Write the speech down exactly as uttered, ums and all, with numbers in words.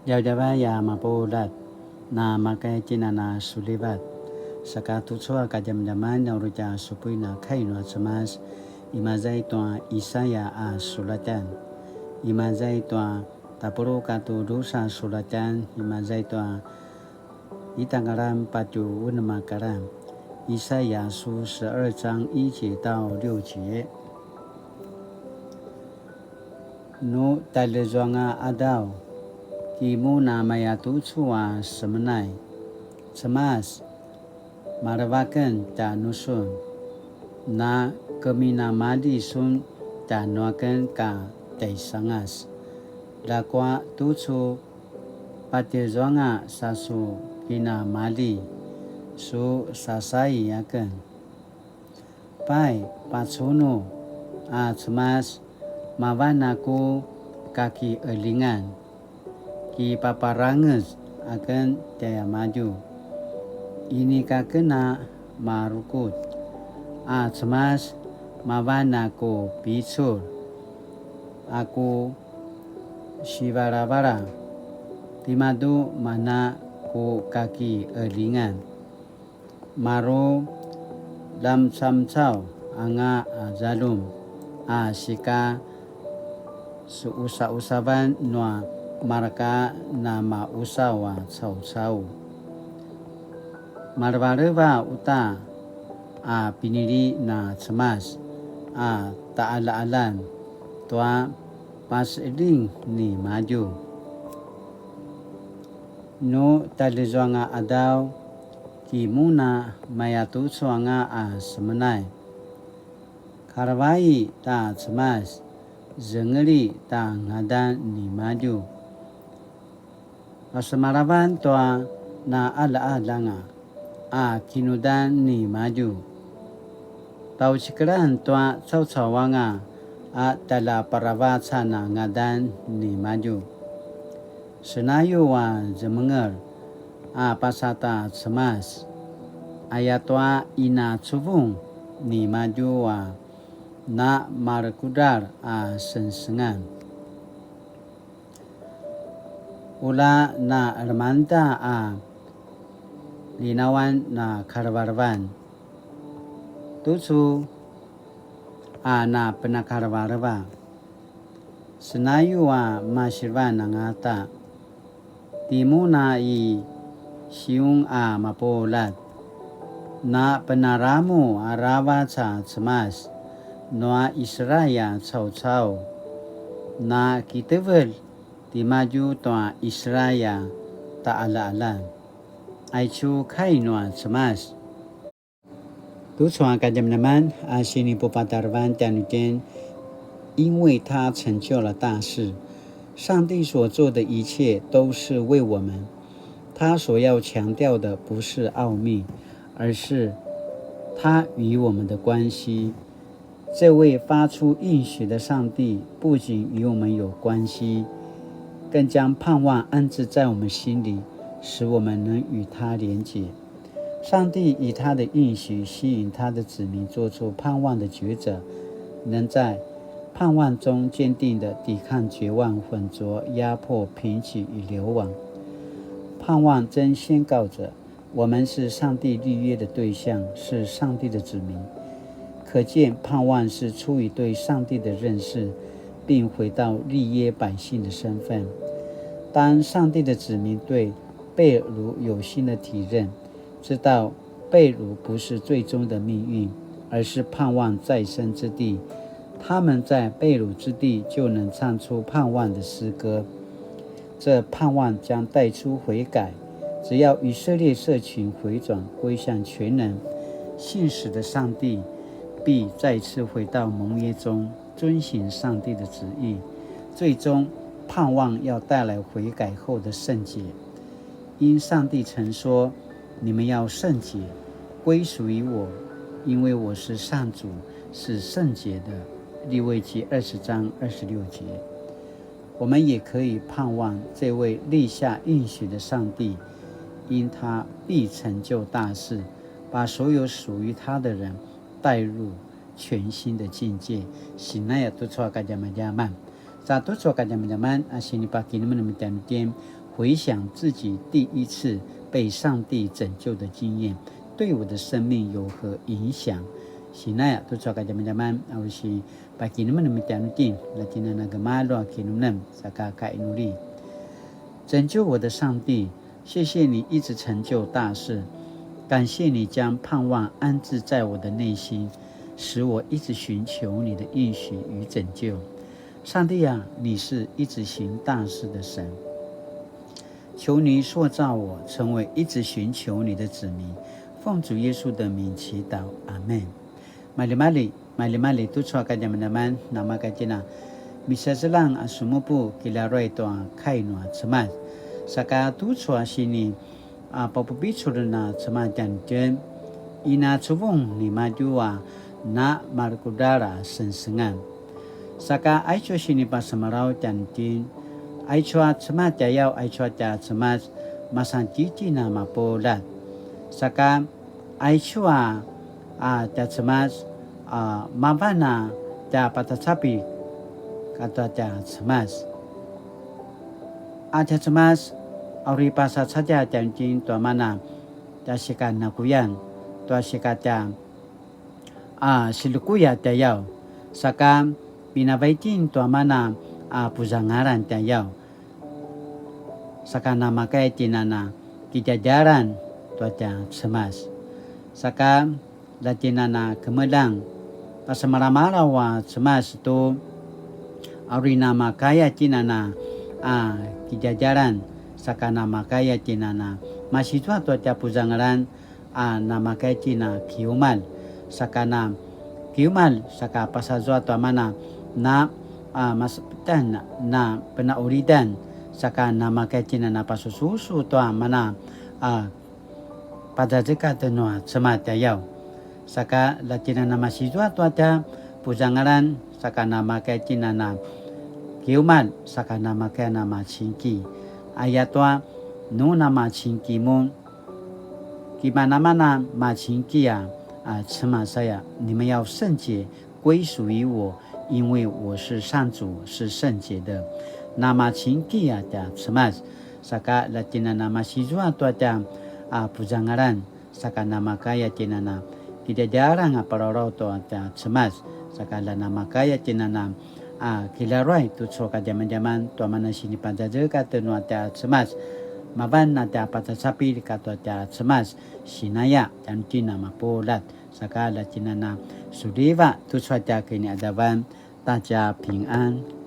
Djavadjavay a mapuljat, na makaitjinan a sulivat. Saka tucu a kadjamadjaman na uri tja supuin a kai nua Cemas, imaza i tua Isaya a sulatjan. Imaza i tua tapuluq katua drusa sulatjan, imaza i tua ita a karan patje unem a karan. 以賽亞書十二章一節到六節。 Nu tjaljezuanga qadaw, ki mun a mayatucu a semenay. Cemas, maleva aken tjanusun, na keminamalji sun tjanuaken ka tjaisangas. Ljakua tucu patjezuanga sa su kinamalji, su sasai aken. Pai, pacunu, a Cemas, mavan a ku kakiqeljingan, kipaparangez aken tjaimadju. Inika aken a marukut, a Cemas, mavan a ku picul, a ku sivalavala, timadju mana ku kakiqeljingan. Maru lamcamcaw anga a zaljum a sika suusausavan nua marka namausaw a caucau. Malevaleva uta a pinili na Cemas a taqaljaqaljan tua paseqeljing nimadju. Nu tjaljezuanga qadaw, ki mun a mayatucu anga a semenay. Kaljavai ta Cemas, zengeli ta ngadan nimadju. Pasemalavan tua naqaljaqalj anga a kinudan nimadju. Tjaucikelan tua caucau anga a tjaljaparavacan a ngadan nimadju. Senayu a zemengel a pasa ta Cemas, ayatua inacuvung nimadju a namalekudral a sengsengan. Ula na lemangeda a linawan na kalevelevan. Tucu a na penakalevaleva. Senayu a masilevan angata. Timun a i Siun a mapuljat. Na penaramu aravac a Cemas nua Israel a caucau. Na kitevelj timadju tua Israel a taqaljaqaljan. Aicu kai nua Cemas. Tucu a kadjamadjaman a sinipupatarevan tjanuitjen, 因为他成就了大事。上帝所做的一切都是为我们。他所要强调的不是奥秘，而是他与我们的关系。这位发出应许的上帝不仅与我们有关系，更将盼望安置在我们心里，使我们能与他连结。上帝以他的应许吸引他的子民做出盼望的抉择，能在盼望中坚定地抵抗绝望、混浊、压迫、贫瘠与流亡。盼望真宣告着，我们是上帝立约的对象，是上帝的子民。可见，盼望是出于对上帝的认识，并回到立约百姓的身份。当上帝的子民对被掳有新的体认，知道被掳不是最终的命运，而是盼望再生之地。他们在被掳之地就能唱出盼望的诗歌。这盼望将带出悔改。只要以色列社群回转归向全能、信实的上帝，必再次回到盟约中，遵行上帝的旨意。最终，盼望要带来悔改后的圣洁。因上帝曾说：“你们要圣洁，归属于我，因为我是上主，是圣洁的。”利未记二十章二十六节。我们也可以盼望这位立下应许的上帝，因他必成就大事，把所有属于他的人带入全新的境界。Sinaya tucu a kadjamadjaman. Sa tucu a kadjamadjaman a sinipakinemenem tjanuitjen, 回想自己第一次被上帝拯救的经验，对我的生命有何影响？Sinaya tucu a kadjamadjaman, a uri sipakinemenem tjanuitjen, la tjinana gemalju a kinemenem, saka kainuli. 拯救我的上帝，谢谢你一直成就大事，感谢你将盼望安置在我的内心，使我一直寻求你的应许与拯救。上帝啊，你是一直行大事的神，求你塑造我成为一直寻求你的子民。奉主耶稣的名祈祷，阿们。Maljimalji, maljimalji tucu a kadjamadjaman, namaka tjina misaselang a sumupu kilaruay tua kai nua Cemas. Saka tucu a sini a papupicul na Cemas tjanuitjen, ina cuvung nimadju a na malekudral a sengsengan. Saka aicu a sinipasemalaw tjanuitjen, aicu a Cemas tjayaw, aicu a tja Cemas, masan tjitjen a mapuljat. Saka aicu a, a tja Cemas, a mavan a tja pacacapilj katua tja Cemas. A tja Cemas, a uri pasacadja tjanuitjen tua mana tja sikanakuyan, tua sika tja, a, silekuya tjayaw, saka pinavai itjen tua mana a puzangalan tjayaw, saka namakaya tjinana kidjadjalan tua tja Cemas. Saka la tjinana kemeljang, pasemalamalaw a Cemas tu, a uri namakaya tjinana a kidjadjalan, saka namakaya tjinana masizua tua tja puzangalan, a namakaya tjina kiumalj, saka na kiumalj, saka pasazua tua mana na, a, masepetan na penaulidan, saka namakaya tjina na pasususu tua mana, a, pazazekatj nua Cemas tjayaw. Saka la tjinana masizua tua tja puzangalan, saka namakaya tjinana kiumalj, saka namakaya na macingki. Ayatua, nu na macingki mun, kimanamana macingki a, a, Cemas aya, 你们要圣洁，归属于我，因为我是上主，是圣洁的。Na macingki a tja Cemas, saka la tjinana masizua tua tja, a, puzangalan, saka namakaya tjinana kidjadjalan a palawlaw tua tja Cemas, saka la namakaya tjinana a kilaruay tucu a kadjamadjaman tua mana sinipazazekatj nua tja Cemas, mavan a tja pacacapilj katua tja Cemas, sinaya tjanuitjen a mapuljat, saka la tjinana suliva tucu a tja kiniadavan, ta tja pingan.